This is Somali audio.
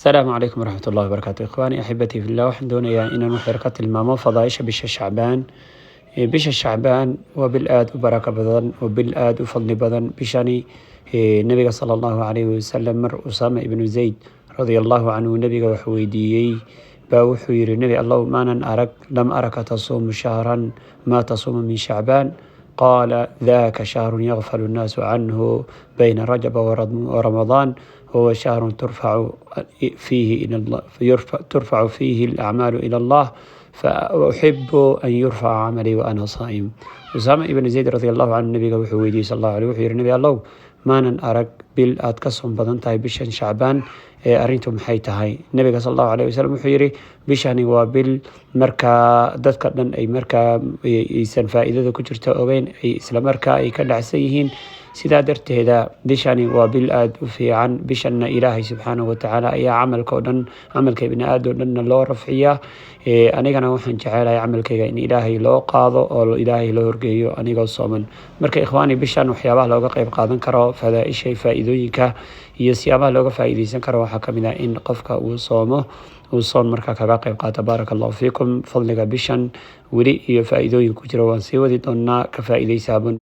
Asalaamu calaykum waraxmat ullahi wabarakaatu. Ikhwaani axibatii fillah, waxaan doonayaa inaan wax yar ka tilmaamo fadaaisha bisha Shacbaan. Bisha Shacbaan waa bil aada u barako badan oo bil aada u fadli badan. Bishani nabiga sala Allahu calayhi wasalam, mar Usaama ibnu Zayd radia Allahu canhu nabiga wax weydiiyey baa wuxuu yihi: "Nebi Allow, maanan arag, lam araka tasuumu shahran maa tasuumu min Shacbaan." Qaala: "Daka shahrun yakfalu nnaasu canhu bayna Rajaba waramadaan, huwa shahrun turfacu fiihi alacmaalu ila Allah, fauxibu an yurfaca camalii wa ana saa'im." Usaama ibn Zayd radi Allahu canhu nabiga wuxuu weydiiyey sal Allahu aleh, wuxuu yihi: "Nebi Allow, maanan arag bil aad ka soon badan tahay bishan Shacbaan, ee arrintu maxay tahay?" Nabiga sal Allahu aleh wasalam wuxuu yihi: "Bishani waa bil markaa dadka dhan ay markaa aysan faa'iidada ku jirta ogeyn, ay isla markaa ay ka dhacsan yihiin. Sidaa darteeda bishani waa bil aada u fiican. Bishanna Ilaahay subxaanahu watacaala ayaa camalka o dhan, camalka ibni aadam o dhanna loo rafciyaa. Anigana waxaan jecelahay camalkayga in Ilaahay loo qaado oo Ilaahay loo horgeeyo anigoo sooman." Marka ikhwaani, bishan waxyaabaha looga qeyb qaadan karo, fadaaisha, faa-iidooyinka iyo siyaabaha looga faa-iideysan karo, waxaa kamid ah in qofka uu soomo, uu soon markaa kaga qeyb qaato. Baaraka Allahu fiikum. Fadliga bishan weli iyo faa-iidooyin ku jira waan sii wadi doonaa. Ka faa-iideysaabun.